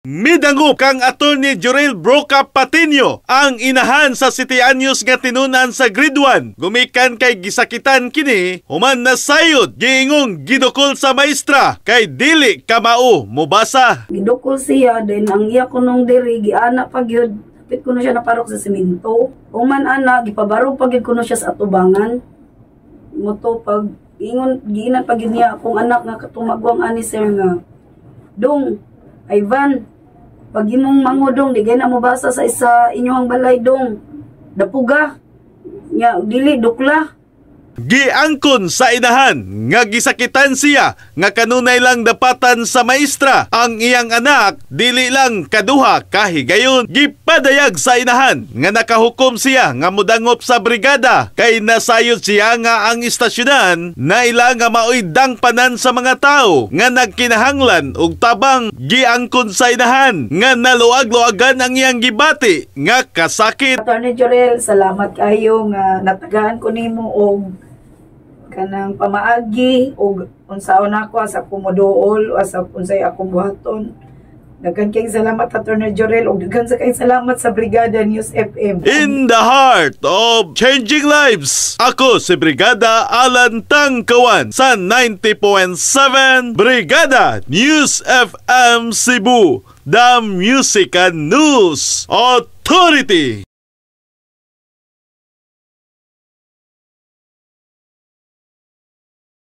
Midangop kang Attorney Jorel Broca Patino ang inahan sa 7 anyos nga tinunan sa Grade 1. Gumikan kay gisakitan kini human nasayod giingong gidukol sa maestra kay dili kamao mobasa. Gidukol siya, then ang iya kunong diri giana pa gyud. Dapit kuno siya naparok sa simento. Human ana, gipabarog pa gyud kuno siya sa atubangan. Moto pag ingon giinan pa gyud niya akong anak nga katong ani, sir, nga, "Dong, Ivan, pag imong mangodong, di gay na mobasa sa isa inyong balay, dong. Dapuga. Nya, dili, dukla." Giangkon sa inahan nga gisakitan siya nga kanunay lang dapatan sa maestra ang iyang anak dili lang kaduha kahigayon. Gipadayag sa inahan nga nakahukom siya nga mudangop sa brigada kay nasayod siya nga ang istasyonan na ila nga maoy dangpanan sa mga tao nga nagkinahanglan og tabang. Giangkon sa inahan nga naluag-luagan ang iyang gibati nga kasakit. Attorney Jorel, salamat kayo nga natagaan ko nimo og kanang pamaagi og unsaon nako sa kumuduol o sa unsay akong buhaton. Daghan kayong salamat, Attorney Jorel, ug daghan sa kayong salamat sa Brigada News FM. In the heart of changing lives, ako si Brigada Alan Tangkawan sa 90.7 Brigada News FM Cebu, the Music and News Authority.